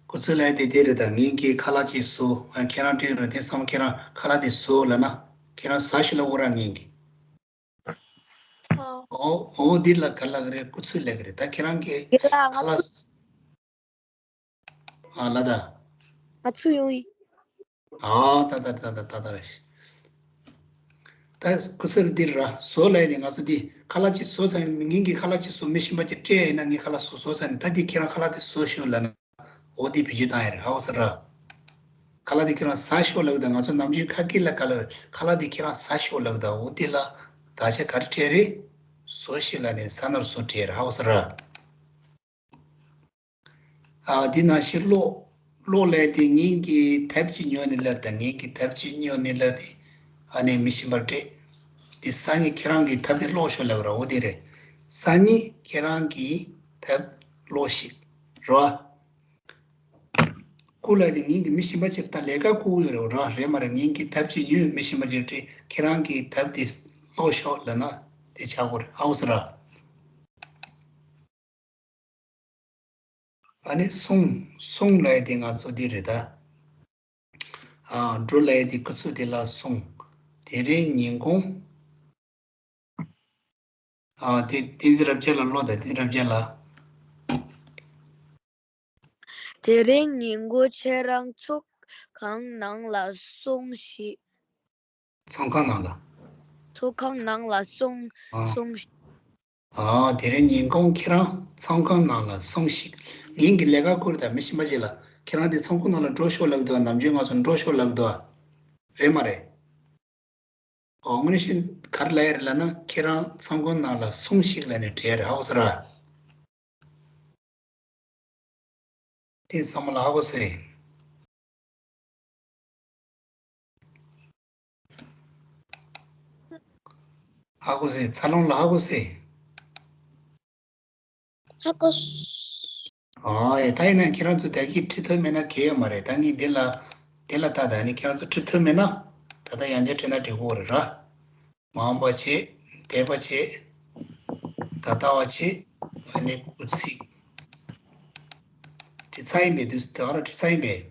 སྐུལ་ཚིག་ལབ་ཡ་དེ་དེ་རེད། ད་ངེད་ཀྱིས་ཁ་ལག་ཅིག་བཟོ། ཨ་ཁྱེད་རང་སྤྲད་རེད། དེ་ཚང་མ་ཁྱེད་རང་ཁ་ལག་དེ་བཟོ་ལབ་ན། ཁྱེད་རང་ཟ་ཤོག་ལབ་དགོས་ར་ངེད་ཀྱིས། ཨོ། ཨོ་ཨོ་འདི་ལ་ག་ལབ་གི་རེད། སྐུལ་ཚིག་ལབ་གི་རེད། ད་ཁྱེད་རང་གིས་ཁ་ལག་ཨ་ལ་ད། ང་ཚོ་ཡོང་ཡིན། ཨ་ད་ད་ད་ད་ད་ད་རེད། ད་སྐུ་གསུར་འདིར་ར་བཟོ་ལབ་ཡ་དེ་ང་ཚོ་འདི་ཁ་ལག་ཅིག་བཟོ་ཚར་ཡིན། ངེད་ཀྱིས་ཁ་ལག་ཅིག་བཟོ། མི་གཞན་པ་ཅིག་སྤྲད་ཡིན་ན་ངས་ཁ་ལག་བཟོ་བཟོ་ཚར་ནས། ད་འདི་ཁྱེད་རང་ཁ་ལག་དེ་བཟོ་ཤོག་ལབ་ན། འོ་དེ་བེད་སྤྱོད་བཏང་ཡ་རེད། ཧ་གོ་སོང་ར། ཁ་ལག་དེ་ཁྱེད་རང་ཟ་ཤོག་ལབ་ད། ང་ཚོ་ནམ་རྒྱུན་ཁ་སྐད་ལ་ག་ལབ་རེད། ཁ་ལག་དེ་ཁྱེད་རང་ཟ་ཤོག་ལབ་ད། འོ་དེ་ལ་ད་ཆ་ག་རེ་སྤྲད་རེད། བཟོ་ཤིག་ལབ་ནས་ཟ་ན་རུ་བཟོ་སྤྲད་རེད། ཧ་གོ་སོང་ར། ཨ་འདི་ནང་བཞིན་ཀློག་ཀློག་ལབ་དེ་ངེད་ཀྱིས་དེབ་ཅིག་ཉོས་ནས་ལབ་དང་། ངེད་ཀྱིས་དེབ་ཅིག་ཉོས་ནས་ལབ་ནས། ཨ་ནི་མི་གཞན་པར་སྤྲད། དེ་སང་ཉིན་ཁྱེད་རང་གིས་དེབ་དེ་ཀློག་ཤོག་ལབ་ར། འོ་དེ་རེད། སང་ཉིན་ཁྱེད་རང་གིས་དེབ་ཀློགས་ཤིག་ར། སྐུལ་ལབ་དེ་ངེད་ཀྱིས་མི་གཞན་པ་ཅིག་ད་ལས་ཀ་སྐུལ་གྱི་ཡོད་རེད་ར། རེད་མ་རེད། ངེད་ཀྱིས་དེབ་ཅིག་ཉོས། མི་གཞན་པ་ཅིག་སྤྲད། ཁྱེད་རང་གིས་དེབ་དེ་ཀློག་ཤོག་ལབ་ན་དེ་ཆགས་ཀྱི་རེད། ཧ་གོ་སོང་ར། ཨ་ནི་སོང་། སོང་ལབ་ཡ་དེ་ང་ཚོ་འདི་རེད་ད། ཨ་འགྲོ་ལབ་ཡ་དེ་སྐུལ་ཚིག་དེ་ལ་སོང་། དེ་རིང་ཉིན་གུང་། ཨ་དེ་བསྟན་འཛིན་རབ་རྒྱས་ལ་ཀློག་དང་། བསྟན་འཛིན་རབ་རྒྱས་ལ། དེ་རིང་ཉིན་གུང་ཁྱེད་རང་ཚོགས་ཁང་ནང་ལ་སོང་ཞིག་ཚོགས་ཁང་ནང་ལ། ཚོགས་ཁང་ནང་ལ་སོང་ཨ། སོང་ཞིག་ཨ་དེ་རིང་ཉིན་གུང་ཁྱེད་རང་ཚོགས་ཁང་ནང་ལ་སོང་ཞིག་ངེད་ཀྱིས་ལས་ཀ་ཁུར་དང་མི་གཞན་པ་ཅིག་ལ་ཁྱེད་རང་དེ་ཚོགས་ཁང་ནང་ལ་འགྲོ་ཤོག་ལབ་འདུག་ནམ་རྒྱུན་ང་ཚོ་འགྲོ་ཤོག་ལབ་འདུག་རེད་མ་རེད། ཨོ་དངོས་གནས་བཤད་ག་རེ་ལབ་ཡ་རེད་ལབ་ན། ཁྱེད་རང་ཚོགས་ཁང་ནང་ལ་སོང་ཞིག་ལབ་ནས་བྲིས་རེད། ཧ་གོ་སོང་ར། དེ་ཚང་མ་ལ་ཧ་གོ་སོང་། ཧ་གོ་སོང་། ཚ་ལོང་ལ་ཧ་གོ་སོང་། ཧ་གོ་སོང་། ཨོ་ཡ། ད་ཡིན་ན་ཁྱེད་རང་ཚོ་ད་གིན་ཁྲིད་ཐུབ་མེད་ན་གལ་ཡོད་མ་རེད། ད་ངས་འདི་ལ་འདི་ལ་ལྟ་ད། ནི་ཁྱེད་རང་ཚོ་ཁྲིད་ཐུབ་མེད་ན་ད་ལྟ་ཡང་བསྐྱར་ཁྲིད་ན་འགྲིག་གི་རེད་ར། མ་འོངས་པ་བྱེད། འདས་པ་བྱེད། ད་ལྟ་བ་བྱེད། ཨ་ནི་སྐུལ་ཚིག་ཁྲིད་ཚར་ཡིན་པས། དུས་ད་ག་རང་ཁྲིད་ཚར་ཡིན་པས།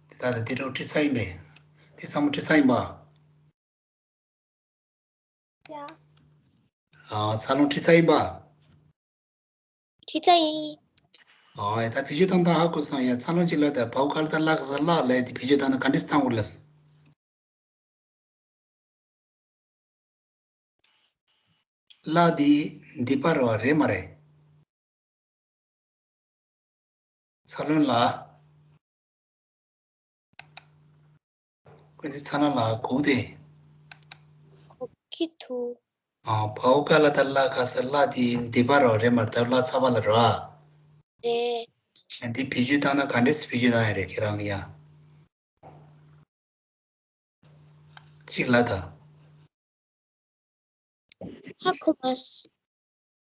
དེ་ད་ལྟ་དེ་རུ་ཁྲིད་ཚར་ཡིན་པས། དེ་ཚང་མ་ཁྲིད་ཚར་ཡིན་པ། ཡ། ཨ་ཚ་ལོང་ཁྲིད་ཚར་ཡིན་པ། ཁྱི་ཚ་ཡིན། ཨོ་ད་བེད་སྤྱོད་བཏང་སྟངས་ཧ་གོ་སོང་ཡ། འཚར་ལོངས་གཅིག་ལ་ད་བའོ་ཁལ་ད་ལ་ག་ས་ལ་ལས་དེ་བེད་སྤྱོད་བཏང་ན་ག་འདྲས་བཏང་དགོས་ལས། ལ་དེ་འདི་པར་བ་རེད་མ་རེད། འཚར་ལོངས་ལ། ཁོ་ཚོ་ཚ་ན་ལ་གོ་དེ། གོ་གི་འདུག་ཨ་བའོ་ཁལ་ད་ལ་ག་ས་ལ་དེ་འདི་པར་བ་རེད་མ་རེད། ད་ལ་ཚ་བ་ལ་ར། རེད། འདི་བེད་སྤྱོད་བཏང་ན་ག་འདྲས་བེད་སྤྱོད་བཏང་ཡ་རེད་ཁྱེད་རང་ཡ། གཅིག་ལ་ད། ཧ་གོ་མ་སོང་།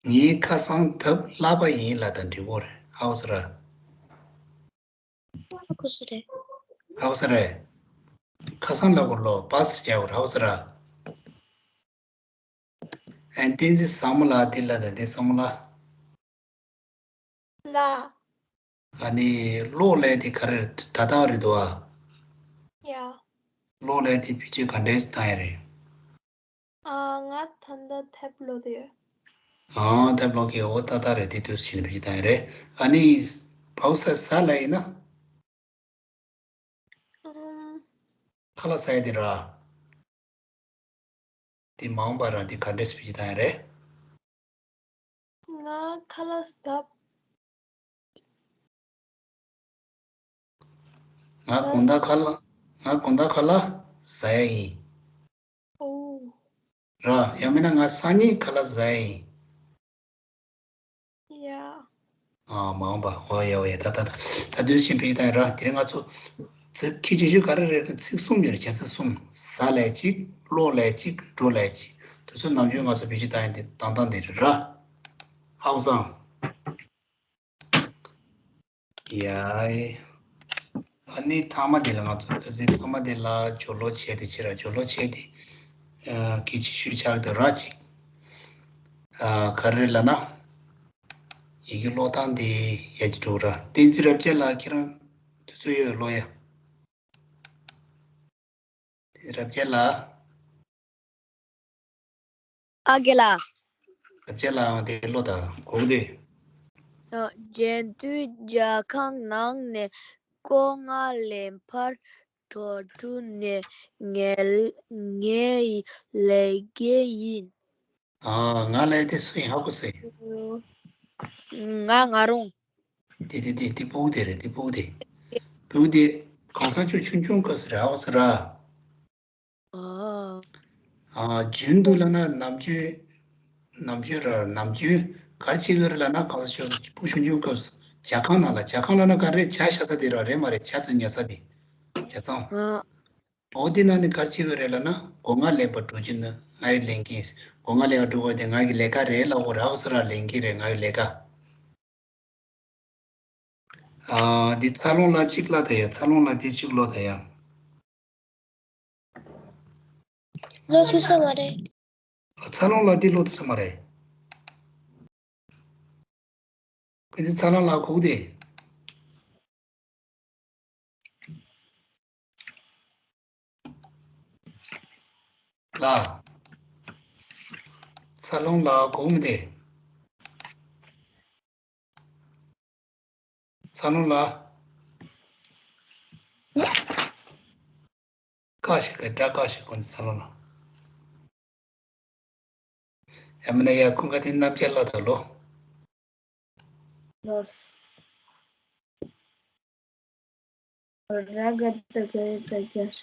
ངའི་ཁ་སང་ཐབ་བརླག་པ་ཡིན་ལ་ད་འགྲིག་གོ་རེད་ཧའོ་ཟེར་ར། ཧ་གོ་སོང་རེད། ཧའོ་ཟེར་རེད། ཁ་སང་ལ་གོ་ལོ་པ་སེར་རྒྱག་གོ་རེད་ཧའོ་ཟེར་ར། ཨན་ཏིན་ཙི་ཟ་མོ་ལ་དེ་ལ་ད་དེ་ཟ་མོ་ལ། ལ། ཨ་ནི་གློག་ཀླད་དེ་ག་རེ་ད་ལྟ་རེད་དོ་ཨ། ཡ། གློག་ཀླད་དེ་བེད་སྤྱོད་ག་འདྲས་བཏང་ཡ་རེད། ཨ་ང་ད་ལྟ་ཐབ་ལོ་དེ་ཡོད། ཨ་ཐབ་ལོ་གི་འོ་ད་ལྟ་རེད་དེ་དུས་ཕྱིན་བེད་སྤྱོད་བཏང་ཡ་རེད། ཨ་ནི་བའོ་ས་ས་ལ་ཡིན་ན། ཨམ། ཁ་ལག་ཟ་ཡ་དེ་ར། དེ་མ་འོངས་པ་ར་དེ་ག་འདྲས་བེད་སྤྱོད་བཏང་ཡ་རེད། ང་ཁ་ལག་ཟ། ང་དགོང་དག་ཁ་ལག་ང་དགོང་དག་ཁ་ལག་ཟ་ཡ་ཡིན། ཨོ། ར་ཡང་མིན་ན་ང་སང་ཉིན་ཁ་ལག་ཟ་ཡ་ཡིན། ཡ། ཨ་མ་འོངས་པ་འོ་ཡ་འོ་ཡ་ད་ད་ད་དུས་ཕྱིན་བེད་སྤྱོད་བཏང་ཡ་ར། དེ་རིང་ང་ཚོ་ཚིག་གི་རྗེས་ཤུལ་ག་རེ་རེད། ཚིག་གསུམ་ཡོད་རེད། བྱ་ཚིག་གསུམ། ཟ་ལས་གཅིག་གློག་ལས་གཅིག་འགྲོ་ལས་གཅིག་དེ་ཚོ་ནམ་རྒྱུན་ང་ཚོ་བེད་སྤྱོད་བཏང་ཡ་འདི་བཏང་སྟངས་འདི་རེད་ར། ཧའོ་སང་། ཡ། ཨ་ནི་ཐ་མ་དེ་ལ་ང་ཚོ་སྐབས་འཛིན་ཐ་མ་དེ་ལ་སྦྱོར་ཀློག་བྱས་ཏེ་ཕྱིར་སྦྱོར་ཀློག་བྱས་ཏེ། ཨ་གི་ཅི་ཞུ་ཆགས་དུ་ར་ཅིག་ཨ་ག་རེ་ལ་ན། ཡི་གེ་ཀློག་སྟངས་དེ་ཡ་ཅི་འགྲོ་ར། བསྟན་འཛིན་རབ་རྒྱས་ལགས་ཁྱེད་རང་དུས་ཚོད་ཡོད་ཀློག་ཡ། དེ་རབ་རྒྱས་ལགས། ཨ་རྒན་ལགས། རབ་རྒྱས་ལགས་དེ་ཀློག་དང་གོ་གི་འདུག་རྗེས་མཐུད་རྒྱལ་ཁང་ནང་ནས་སྒོ་ང་ལེན་པར་འགྲོ་རྒྱུ་ནི་ངའི་ངའི་ལས་འགན་ཡིན། ཨ་ང་ལས་དེ་སུ་ཡིན་ཧ་གོ་སོང་། ང་ང་རང་། དེ་དེ་དེ་དེ་ཕྲུ་གུ་དེ་རེད། དེ་ཕྲུ་གུ་དེ། ཕྲུ་གུ་དེ་གང་ས་ཆོས་ཆུང་ཆུང་སྐབས་སུ་རེད་ཧ་གོ་སོང་ར། ཨ། ཨ་རྒྱུན་དུ་ལབ་ན་ནམ་རྒྱུན། ནམ་རྒྱུན་ར་ནམ་རྒྱུན་ག་རེ་བྱེད་ཀྱི་རེད་ལབ་ན་གང་ས་ཆོས་ཕྲུ་གུ་ཆུང་ཆུང་སྐབས་སུ་ཇ་ཁང་ནང་ལ་ཇ་ཁང་ལབ་ན་ག་རེ་ཇ་བཞག་ས་དེ་ར་རེད་མ་རེད། ཇ་དུ་ཉར་ས་དེ་ཇ་ཚང་། ཨ། འོ་དེ་ནང་ནས་ག་རེ་བྱེད་ཀྱི་རེད་ལབ་ན་སྒོ་ང་ལེན་པར་འགྲོ་རྒྱུ་ནི་ང་ཡི་ལས་འགན། སྒོ་ང་ལེན་པར་འགྲོ་དགོས་དེ་ང་གི་ལས་ཀ་རེད་ལབ་དགོས་རེད། ཧ་གོ་སོང་ར། ལས་འགན་རེད། ང་གི་ལས་ཀ། ཨ་འདི་འཚར་ལོངས་ལ་གཅིག་ལ་དེ་ཡ། འཚར་ལོངས་ལ་དེ་གཅིག་ལོ་དེ་ཡ། ཀློག་ཐུབ་ས་མ་རེད། ཨ་འཚར་ལོངས་ལ་དེ་ཀློག་ཐུབ་ས་མ་རེད། ཁོ་ཚོ་འཚར་ལོངས་ལ་གོ་དེ། ལ། འཚར་ལོངས་ལ་གོ་མི་དེ། འཚར་ལོངས་ལ། ཀ་ཞིག་གི་སྒྲ་ཀ་ཞིག་གོ་འཚར་ལོངས་ལ། ཡང་མིན་ན་ཡ་ཀུན་དགའ་དེ་རྣམ་རྒྱལ་ལ་ད་ལོ། ལོས། ར་ག་ད་ག་ད་ག་ཤ།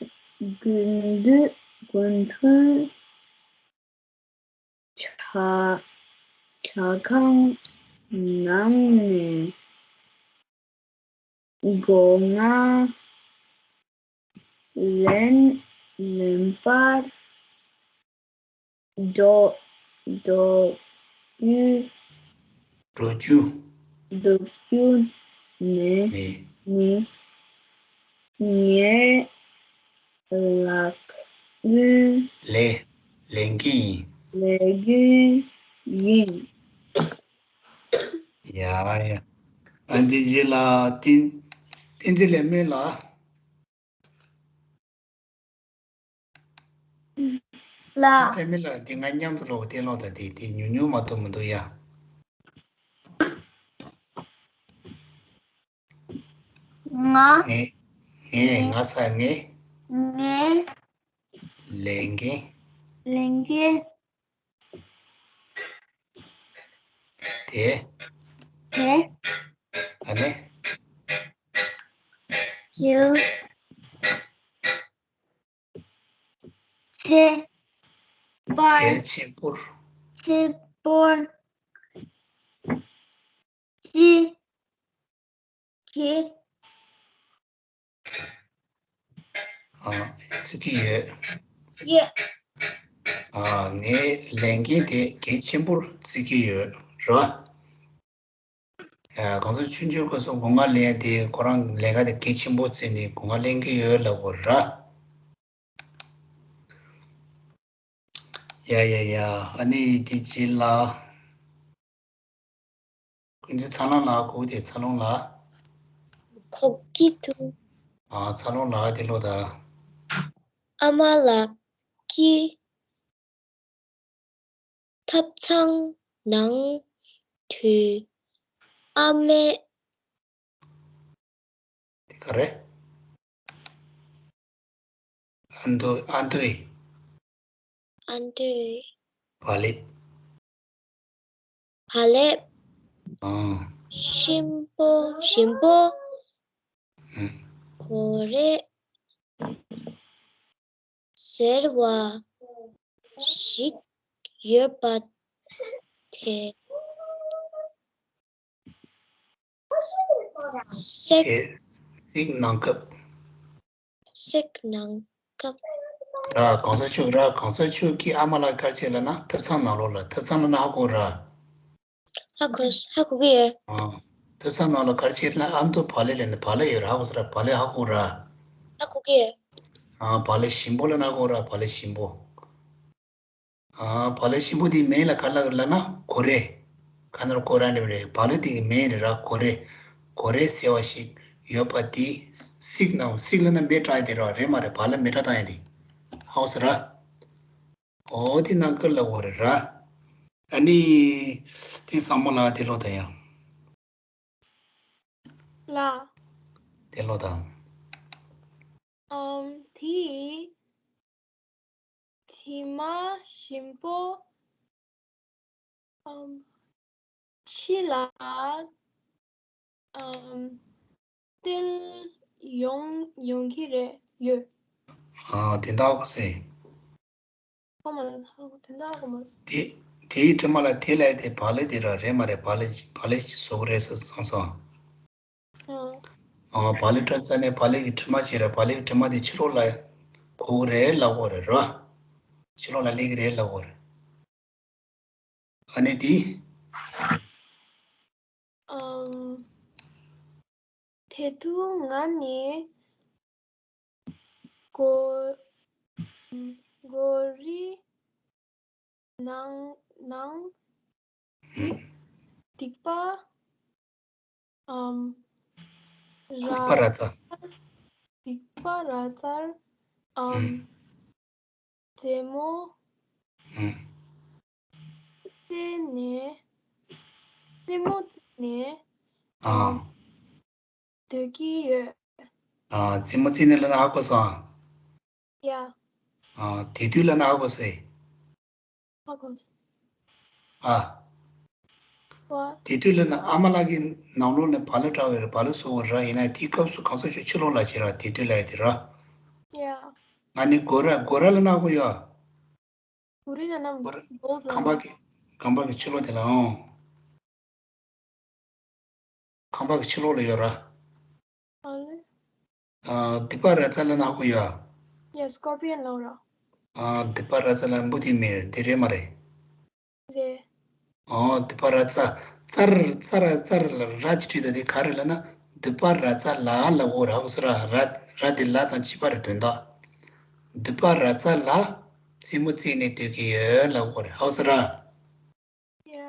དགུན་དུས་དགུན་དུས། ཇ་ཇ་ཁང་ནང་ནས་སྒོ་ང་ལེན་ལེན་པར་འགྲོ་འགྲོ་རྒྱུ། འགྲོ་རྒྱུ། འགྲོ་རྒྱུ་ནི་ནི་ནི་ངའི་ལས་འགན། ལས་ལས་འགན་ཡིན། ལས་འགན་ཡིན། ཡ་ཡ། ཨ་འདི་རྗེས་ལ་བསྟན་བསྟན་འཛིན་ལས་སྨོན་ལ། ལ། ལས་སྨོན་ལ་འདི་ང་མཉམ་དུ་ཀློག་གི། བསྟན་ཀློག་དང་དེ་དེ་ཉུང་ཉུང་མ་གཏོགས་མི་འདུག་ཡ། ང་། ངས། ངས། ང་ས་ངས། ངས། ལས་འགན། ལས་འགན། དེ། དེ། ཨ་ནི། གལ། ཆེ། པར། གལ་ཆེན་པོར། ཆེན་པོར། ཅི། གི། ཨ། བརྩི་གི་ཡོད། ཡོད། ཨ། ངའི་ལས་འགན་དེ་གལ་ཆེན་པོར་བརྩི་གི་ཡོད་ར། ཨ། གང་ཟག་ཆུང་ཆུང་སྐབས་སུ་སྒོ་ང་ལེན་ཡ་དེ་ཁོ་རང་ལས་ཀ་དེ་གལ་ཆེན་པོ་བརྩིས་ནས་སྒོ་ང་ལེན་གི་ཡོད་ལབ་དགོས་ར། ཡ་ཡ་ཡ། ཨ་ནི་དེ་རྗེས་ལ། ཀུན་གཟིགས་ཚ་ལོང་ལགས། གོ་དེ་ཚ་ལོང་ལགས། གོ་གི་འདུག་ཨ། ཚ་ལོང་ལགས་དེ་ལོ་ད། ཨ་མ་ལགས་ཀྱིས་ཐབ་ཚང་ནང་དུ་ཨ་མའི། དེ་ག་རེ། ཨ་མདོ། ཨ་མདོའི། ཨ་མདོའི། བག་ལེབ། བག་ལེབ། ཨང་། ཞིམ་པོ་ཞིམ་པོ། ཨང་། གོ་རེ། ཟེར་བ་ཞིག་ཡོད་པ་དེ། གསེག་དེ་གསེག་གནང་སྐབས། གསེག་གནང་སྐབས། ར། གོང་ས་མཆོག་ར། གོང་ས་མཆོག་གི་ཨ་མ་ལགས་ག་རེ་བྱས་ལབ་ན་ཐབ་ཚང་ནང་ལོགས་ལ། ཐབ་ཚང་ལབ་ན་ཧ་གོ་ར། ཧ་གོ། ཧ་གོ་གི་ཡོད། ཨ། ཐབ་ཚང་ནང་ལ་ག་རེ་བྱས་ལབ་ན་ཨ་མདོ་བག་ལེབ་ལབ་ནས་བག་ལེབ་ཡོད་ར། ཧ་གོ་ས་ར། བག་ལེབ་ཧ་གོ་ར། ཧ་གོ་གི་ཡོད། ཨ། བག་ལེབ་ཞིམ་པོ་ལབ་ན་ཧ་གོ་ར། བག་ལེབ་ཞིམ་པོ། ཨ། བག་ལེབ་ཞིམ་པོ་དེའི་མིང་ལ་ག་རེ་ལབ་ཀྱི་ལབ་ན་གོ་རེ། ག་ན་རོ་གོ་ར་འདྲ་བ་རེད། བག་ལེབ་དེ་གི་མིང་རེད་ར། གོ་རེ། གོ་རེ་ཟེར་བ་ཞིག་ཡོད་པ་དེ་གསེག་གནང་། གསེག་ལབ་ན་མེ་སྲེག་ཡ་དེ་ར། རེད་མ་རེད། བག་ལེབ་མེ་སྲེག་བཏང་ཡ་དེ། ཧ་གོ་ས་ར། འོ་དེ་གནང་སྐབས་ལབ་དགོས་རེད་ར། ཨ་ནི་དེ་བཟང་མོ་ལགས་དེ་ལོ་ད་ཡང་། ལགས། དེ་ལོ་དང་། ཨམ། དེ་དྲི་མ་ཞིམ་པོ། ཨམ། ཕྱི་ལ། ཨམ། སྟོན་ཡོང་ཡོང་གི་རེད། ཡོད། ཨ། དེ་འདྲ་གོ་སེ། ཧ་གོ་མ། དེ་འདྲ་གོ་མ། དེ། དེའི་དྲི་མ་ལ་དེ་ལབ་དེ་བག་ལེབ་དེ་ར། རེད་མ་རེད། བག་ལེབ། བག་ལེབ་ཅིག་བཟོ་གི་རེད་ཟེར་བསམ་སོང་། ཨ། ཨ། བག་ལེབ་བཀྲ་ཚ་ནས་བག་ལེབ་ཀྱི་དྲི་མ་བྱས་ར། བག་ལེབ་ཀྱི་དྲི་མ་དེ་ཕྱི་ལོགས་ལ་གོ་གི་རེད་ལབ་དགོས་རེད་ར། ཕྱི་ལོགས་ལ་སླེབས་ཀྱི་རེད་ལབ་དགོས་རེད། ཨ་ནི་དེ། ཨམ། དེ་དུས་ང་ནི་སྒོ། སྒོ་རའི་ནང་ནང་སྡིག་པ། ཨམ། ར། སྡིག་པ་ར་ཙར། སྡིག་པ་ར་ཙར། ཨམ། རྩེད་མོ། ཨུམ། རྩེ་ནས། རྩེད་མོ་རྩེ་ནས། ཨ། སྡོད་ཀྱི་ཡོད། ཨ། རྩེད་མོ་རྩེ་ནས་ལབ་ན་ཧ་གོ་སོང་། ཡ། ཨ། དེ་དུས་ལབ་ན་ཧ་གོ་སོང་། ཧ་གོ་སོང་། ཨ། བ། དེ་དུས་ལབ་ན་ཨ་མ་ལགས་ཀྱི་ནང་ལོགས་ནས་བག་ལེབ་བཀྲ་བའི་ར། བག་ལེབ་བཟོ་བའི་ར། ཡིན་ན་དེའི་སྐབས་སུ་གང་ཟག་ཆོས་ཕྱི་ལོགས་ལ་བྱེད་ར། དེ་དུས་ལབ་ཡ་དེ་ར། ཡ། ང་ནི་སྒོ་ར། སྒོ་ར་ལབ་ན་ཧ་གོ་ཡོད། སྒོ་ར་ལབ་ན་སྒོ་ར། ཁང་པ་གི། ཁང་པ་གི་ཕྱི་ལོགས་དེ་ལ། ཨང་། ཁང་པ་གི་ཕྱི་ལོགས་ལ་ཡོད་ར། ཨ་ལེ། ཨ། སྡིག་པ་ར་ཙར་ལབ་ན་ཧ་གོ་ཡོད། ཡ། སྐོར་པི་ཡོན་ལབ་ར། ཨ། སྡིག་པ་ར་ཙར་ལབ་འབུ་དེ་མེད་རེད། དེ་རེད་མ་རེད། རེད། ཨོ། སྡིག་པ་ར་ཙར། ཙར་ཙར་ཙར་ལ་ར་ཅིག་བྲིས་ད། དེ་ག་རེ་ལབ་ན་སྡིག་པ་ར་ཙར་ལ་ལབ་དགོས་ར། ཧ་གོ་སོང་ར། ར། ར་དེ་ལ་དང་བཅས་པ་རེད། དོན་དག་སྡིག་པ་ར་ཙར་ལ་རྩེད་མོ་རྩེ་ནས་སྡོད་ཀྱི་ཡོད་ལབ་དགོས་རེད། ཧ་གོ་སོང་ར། ཡ།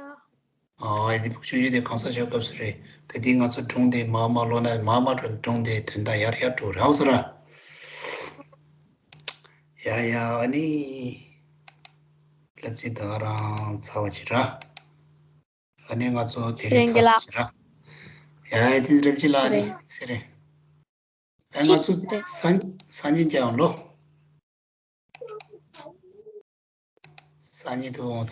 ཨ། ཨེ་དེ་ཕུག་ཆུང་ཆུང་དེ་གང་ཟག་ཆོས་སྐབས་སུ་རེད། ད་དེ་ང་ཚོ་སྒྲུང་དེ་མར་མར་ཀློག་ན་མར་མར་འགྲོ། སྒྲུང་དེ་དོན་དག་ཡར་ཡར་འགྲོ་རེད། ཧ་གོ་སོང་ར། ཡ་ཡ། ཨ་ནི་སླེབས་ཚེ་ད་ག་རང་ཚར་བ་ཅིག་ར། ཨ་ནི་ང་ཚོ་དེ་རིང་ཚར་ཅིག་ར། ཡ་ཡ། དེ་རེབ་ཅིག་ལ་ཨ་ནི་ཚེ་རིང་། ཨ་ང་ཚོ་སང་སང་ཉིན་ཀྱང་འགྲོ། སང་ཉིན་ཐུག་འོང་